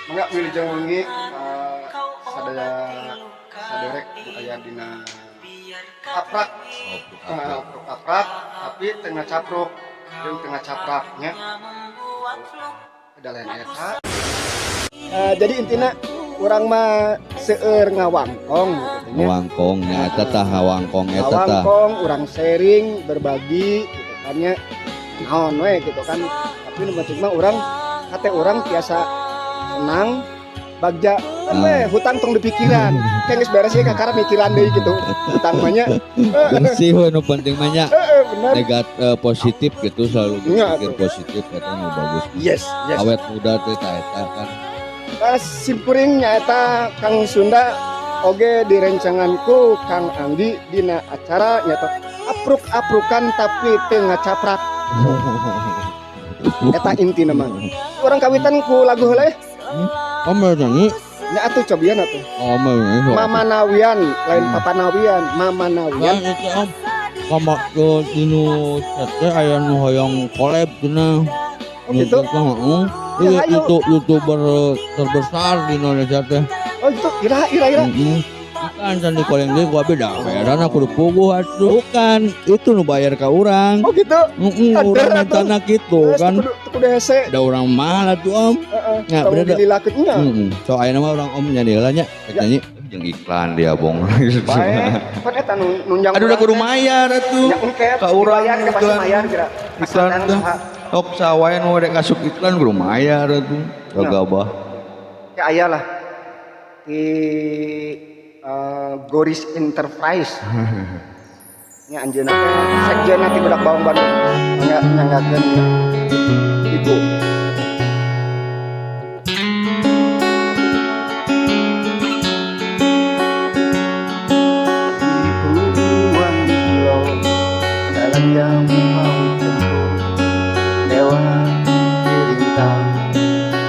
Mangga wilujeng wengi sadaya saderek nu aya dina aprak. Aprak tapi teu ngacapruk jeung teu ngacaprak nya. Ada lain eta. Jadi intina urang mah seueur ngawangkong gitu nya. Ngawangkong nya eta tah, ngawangkong eta tah. Ngawangkong, urang sharing, berbagi gitu kan nya. Naon we gitu kan. Tapi nu penting mah urang hate urang tiasa senang, bagja kan we hutang tong dipikiran. Kan geus beres ge kakara mikiran deui gitu. Hutang mah nya. Bersih we nu penting mah nya. Heeh, bener. Positif gitu, selalu Nya, berpikir atuh. Positif eta nu bagus. Yes. Awet muda teh tah eta kan. Simkuring nyaeta Kang Sunda oge direncanganku Kang Anggi dina acara nyaeta apruk-aprukan tapi teu ngacaprak. Eta intina mah. Urang kawitan ku lagu heula ya. Om nyanyi. Nya atuh cobian atuh. Om nyanyi. Mama Nawian, lain Papa Nawian, Mama Nawian. Kan itu Om. Kama ke dinu chat teh aya nu hoyong collab cenah. Oh gitu. Heeh. Ya, Iya, ayo. itu YouTuber terbesar di Indonesia teh. Oh gitu, ira ira ira. Heeh. Kan can dikoleng deui ku abi da bayaran kudu puguh atuh. Bukan, itu nu bayar ka urang. Oh gitu. Heeh, Ader urang atuh. mintana kitu Terus kan. kudu hese. Da urang mahal atuh Om. Heeh. Ya, Tong bener dah. dililakeun nya. Heeh. So ayeuna mah urang Om nyanyi heula nya. Rek Ya. nyanyi jeung iklan dia bong. Bae, kan eta nu nunjang. Aduh da urang kudu teh. mayar atuh. Ya engke Ka urang dibayar ge pasti iklan. mayar kira. Iklan teh. Sok sawae nu rek asup iklan kudu mayar atuh. Ya. Gagabah. Ya aya lah. Di Goris Enterprise. Nya anjeunna teh sekjenna ti Budak Bawang Bandung. Mangga nyanggakeun ibu. Ribuan kilo jalan yang kau tempuh lewati lintang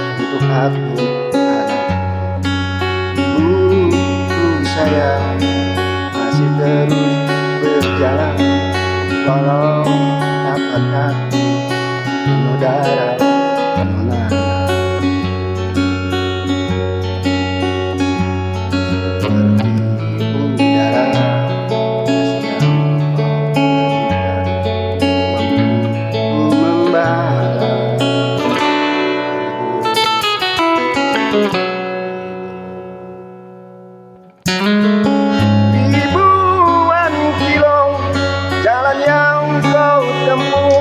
untuk aku anak. Ibuku sayang masih terus berjalan walau tapak kaki penuh darah penuh nanah. Seperti udara siang kau mampu membalas. Ribuan kilo jalan yang kau tempuh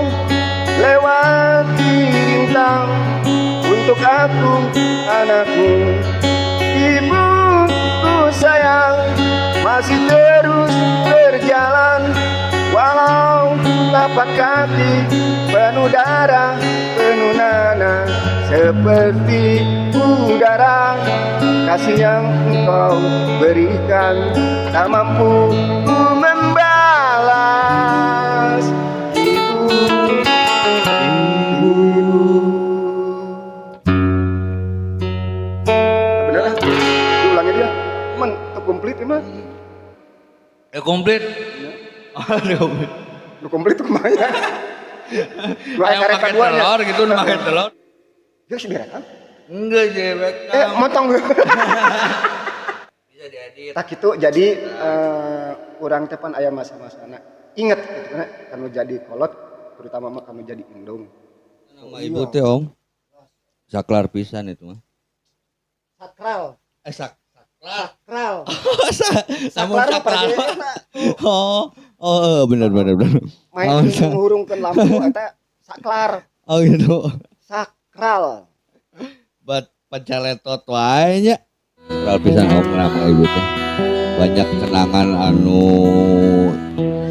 lewati lintang untuk aku anakmu. Ibuku sayang masih terus berjalan walau tapak kaki penuh darah penuh nanah. Seperti udara kasih yang engkau berikan tak mampu ku membalas. Ibu, ibu. Bener lah, diulangi dia. Emang tuh komplit emang. Ya komplit. Aduh. Lu komplit tuh kemana? Dua Yang kareka pakai duanya. telur gitu, nu pakai telur. Ya sih direkam. Enggak sih, rekam. Motong. Bisa diedit. Tak gitu, jadi urang teh pan aya masa-masana. Ingat gitu kan, kanu jadi kolot, terutama mah kanu jadi indung. Nama ibu teh Om. Saklar pisan itu mah. Sakral. Saklar. Sakral. Namun Saklar mah saklar. parajena. Oh, oh, bener bener bener. Main Oh, ngurungkeun lampu eta saklar. Oh gitu. Sakral. Bat pacaletot wae nya. Sakral pisan Om kenapa ibu teh. Banyak kenangan anu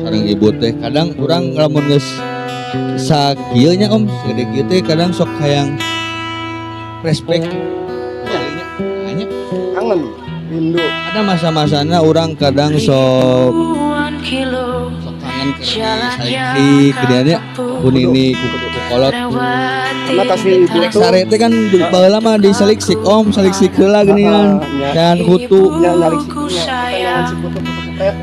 sareng ibu teh. Kadang urang lamun geus sakieu nya Om, segede kieu teh kadang sok hayang flashback. Hanya Kangen, rindu. Ada masa-masana orang kadang sok sok kangen ke saleksi gedeannya ku nini ku kolot. Karena kasih ibu tuh Sare teh kan baheula mah di saliksik Om, saliksik heula geuningan. Ah, Kan kutu. Nya nyalik sikunya, kita nyangan sikutu. Kampret.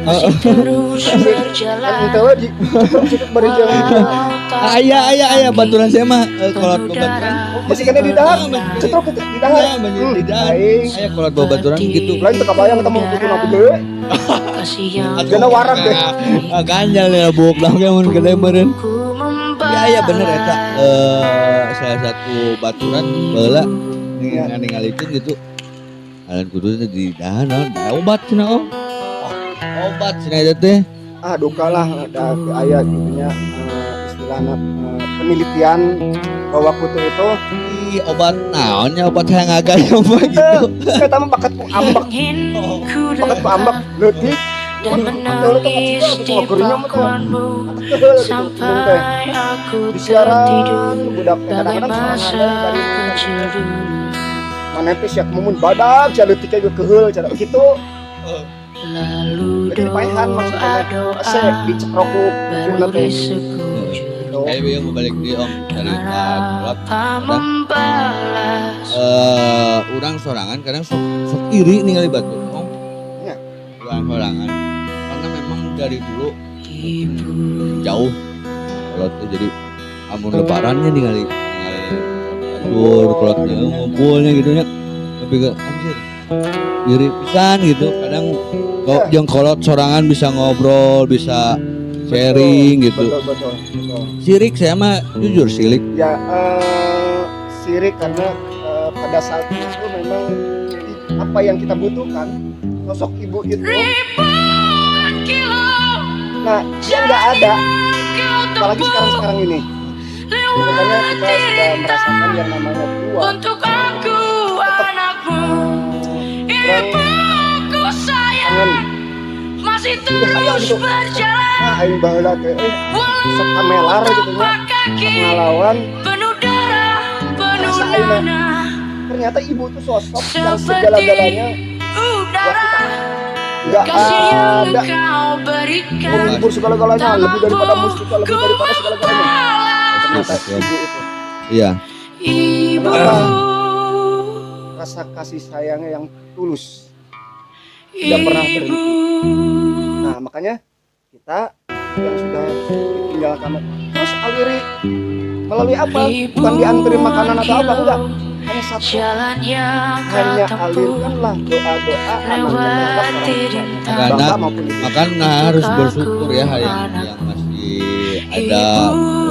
Terus Kan berjalan teu we di cekrek bari jeung Aya aya aya baturan saya mah kolot babaturan. Masih kena di dahar. Cetrok di dahar. Ya, masih di dahar. Aing. Aya kolot babaturan gitu. Lain teu kabayang ketemu kutu na gede. Kasih yang Gana warak deh. Ah, ganjal ya buk lah ge mun gede meureun. ku Ya ya bener eta salah satu baturan baheula ningalikeun gitu. Alan kudu di dahar naon da obat cenah, Om. Obat cenah eta teh. Ah, duka lah ada aya gitu nya, istilahna penelitian bahwa kutu itu Ih, obat naonnya, obat hayang agaya mah gitu. Eta mah bakat ku ambek, ingin ku bakat ku ambek leutik dan menangis di pangkuanmu keheul gitu minum teh. sampai aku Disiaran tertidur budak teh bagai kadang-kadang masa sorangan dari kecil dulu. Maneh teh sia mumun badag sia leutik ge keheul cara kitu. Lalu Jadi paehan maksudnya doa ase doa dicekrok ku kutuna teh. baru sekujur Gitu. Kayak ieu mau balik di Om cerita kolot. apa membalas Urang sorangan kadang sok sok iri ningali batur, Om. Ya. Urang sorangan karena memang dari dulu ibu. Jauh kolot teh, jadi amun lebarannya ningali ningali batur kolotnya ngumpulnya gitu nya, tapi ke anjir iri pisan gitu kadang kok. Ya. Jeung kolot sorangan bisa ngobrol, bisa sharing gitu. Betul betul betul. Sirik saya mah, jujur sirik. Ya, sirik karena pada saat itu memang apa yang kita butuhkan sosok ibu itu, nah, dia nggak ada, apalagi sekarang sekarang ini. Makanya kita sudah merasakan yang namanya tua, Untuk aku tetap anakmu, kurang ibuku sayang kangen. Masih Iya, terus gitu. berjalan Nah, aing baheula teh sok kamelar gitu nya, tanpa kaki, ngalawan penuh darah, penuh Rasa aing mah. nanah, Ternyata ibu itu sosok yang seperti segala-galanya buat udara. kita nggak Kasih yang ada kau berikan menghibur segala-galanya, tak lebih daripada mampu mustika, lebih ku daripada segala-galanya. membalas. Ternyata Pasti, Om. ibu itu Ibu, Kenapa? Rasa kasih sayangnya yang tulus tidak pernah berhenti. ibu. Nah, makanya kita yang sudah ditinggalkan terus aliri melalui apa? Bukan dianterin makanan atau apa, enggak. Hanya satu, Jalan yang kau hanya tempuh alirkanlah doa-doa anak terhadap lewati orang tuanya, rintang. Karena bapak maupun ibu. makan harus bersyukur ya yang masih ada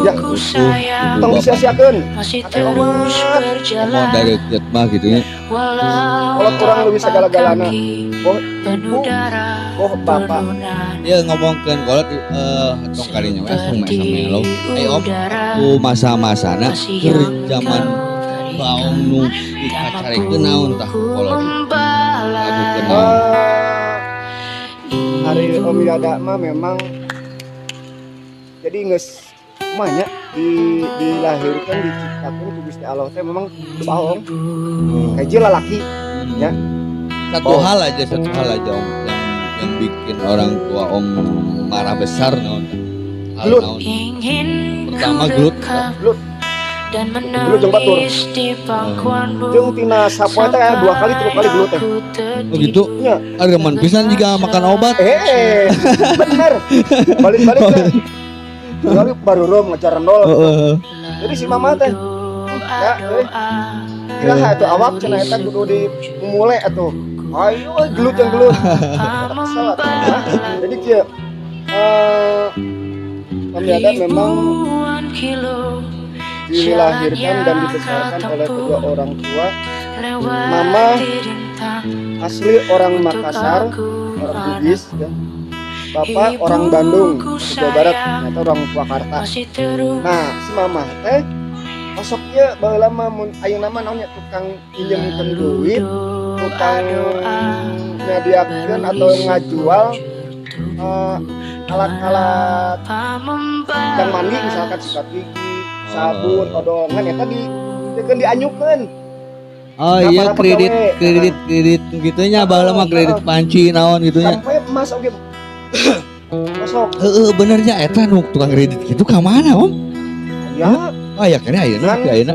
Ya. Ibuku utuh sayang gitu Tong bapak. disia-siakeun. masih Kata terus omat. Ngomong berjalan dari deket mah gitu ya. walau Kalau kurang lebih tanpa segala-galana. kaki, Oh, penuh ibu, darah, oh bapak. penuh nanah, Dia ngomongkeun kolot tong karinya we langsung seperti melo. Eh, Om, udara ku masa-masana kasih keur yang zaman kau berikan baong nu tak dikacarekeun naon tah mampu kolot. membalas. Lagukeun naon. Hari Om Yada mah memang jadi geus banyak dilahirkan, diciptakan ku Gusti Allah teh memang baong kayak lalaki ya. Satu Oh. hal aja, satu hal aja, Om, yang bikin orang tua Om marah besar naon tah? Hal Gelut. naon? Ingin Pertama, ku gelut. dekap Gelut. dan Gelut jeung batur. menangis di pangkuanmu Jeung tina sapoe teh dua kali tilu kali gelut teh. Oh gitu. Nya. Areman pisan jika makan obat. Bener, balik-balik teh kali baru rom ngejar nol. Heeh. Jadi si mama teh, ya, iraha atuh awak cenah eta kudu dimulai atuh. Ayo gelut yang gelut. Kesel atuh. Nah, jadi kieu Om Yada memang Ribuan kilo dilahirkan dan dibesarkan oleh kedua orang tua. lewati Mama rintang asli orang untuk Makassar, aku orang anak. Bugis ya. Bapak orang Bandung, Jawa Barat, ternyata orang Purwakarta. Masih terus Nah, si mama teh osok ieu baheula mah mun ayeuna mah naon nya, tukang pinjemkeun duit, tukang nyadiakeun atau ngajual alat-alat yang mandi, misalkan sikat gigi, sabun, odongan eta di teu dianyukeun. Oh Nah, iya, para kredit pegawai. Kredit kredit gitunya, baheula mah kredit panci naon gitunya. Sampai emas oge masuk. Heeh, benernya eta nu tukang kredit gitu ka mana, Om? Ya. Oh ya kene ayeuna Kan- tapi ayeuna.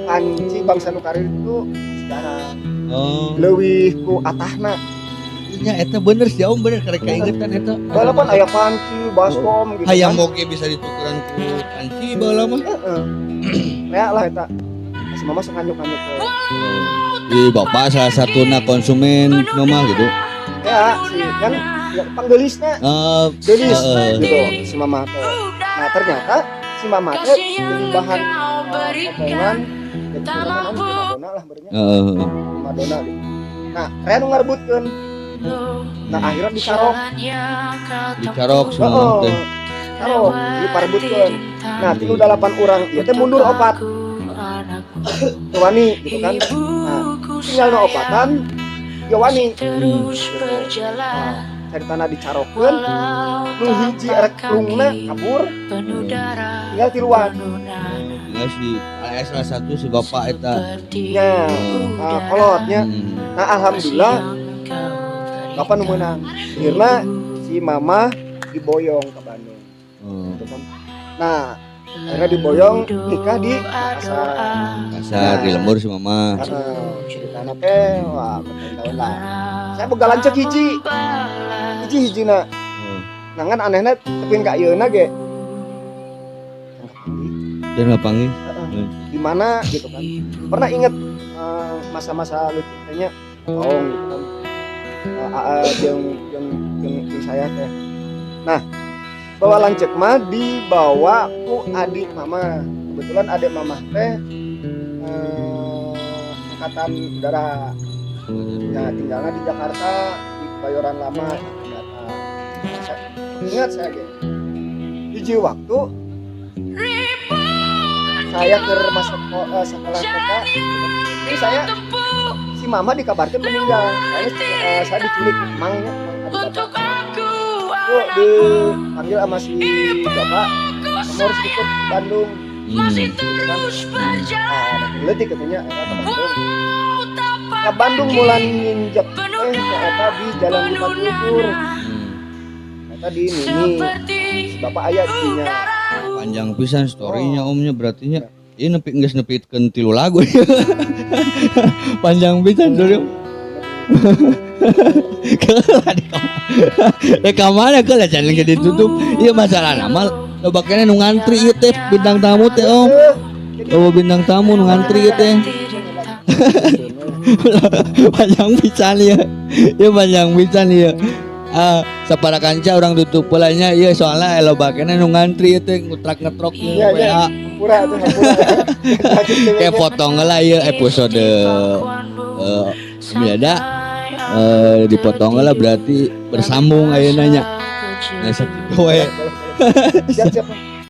Panci bangsa nu karir itu sejarah Oh. leuwih ku atahna. Nya eta bener sih, Om, bener karek kaingetan eta. Baheula pan aya panci, baskom gitu Hayam kan. Oge bisa ditukeran ku panci baheula mah. Heeh. Ya lah eta. Si mama sok nganyuk-nganyuk ke. Di bapak salah satuna konsumen mama gitu. Ya, si kan ya panggeulisna geulis gitu si mama teh. Nah, ternyata si mama teh jadi bahan omongan, jadi kan Om primadona lah berenya. Primadona gitu. Nah, keren nu ngarebutkeun. Nah, akhirnya dicarok. Dicarok si mama teh. Carok, diparebutkeun. Nah, tilu dalapan urang ieu teh mundur opat. Teu wani gitu kan. Nah, tinggal nu opatan ya wani. Gitu. Nah, caritana dicarokeun, nu hiji erek lungna kabur, tinggal tiluan. Tinggal si aya salah satu si bapak eta. Nya, nah, kolotnya. Nah, alhamdulillah bapak nu meunang. Akhirna si mama diboyong ke Bandung. Gitu kan. Nah, akhirnya diboyong nikah di Makassar. Kasar di lembur si mama. Heeh, ceritana teh wah bertahun-tahun lah. Saya boga lanceuk hiji. Hiji hijina. Nah, ngan anehna tepin ka ayeuna ge. Can kapanggih. Dan ngapanggih. Heeh. Di mana gitu kan. Pernah inget masa-masa leutik teh nya, tong gitu kan. Aa jeung jeung jeung jeung saya teh. Nah, bawa lanceuk mah dibawa ku adik mama. Kebetulan adik mama teh angkatan udara. Nah, tinggalnya di Jakarta di Kebayoran Lama ternyata. Ingat saya ge. Hiji waktu saya ke masuk sekolah TK ini saya si mama dikabarkan meninggal. Saya diculik mangnya, mang adik bapak. Tuh dipanggil sama si bapak, kamu harus ikut ke Bandung gitu kan. Nah, leutik katanya eta ke Bandung. Ke Bandung mulai nginjek ke eta di Jalan Lipat Lumpur. Eta di Mini. Si bapak aya di dinya. Panjang pisan storynya omnya berarti nya. Ini nepi geus nepikeun tilu lagu. Panjang pisan story. Keula di kamar. Eh kamana keula can lagi ditutup. Ieu masalah nama loba keneh nu ngantri ieu teh bintang tamu teh, Om. Loba bintang tamu nu ngantri ieu teh. Panjang pisan ieu. Ieu panjang pisan ieu. Ah, sapara kanca urang tutup heula nya ieu soalna loba keneh nu ngantri ieu teh ngutrak ngetrok Iya, iya. WA. Hampura tuh, hampura. Kayak potong lah ieu episode ada dipotong lah berarti bersambung ayeuna nya. Nah, sakitu we. Siap, siap.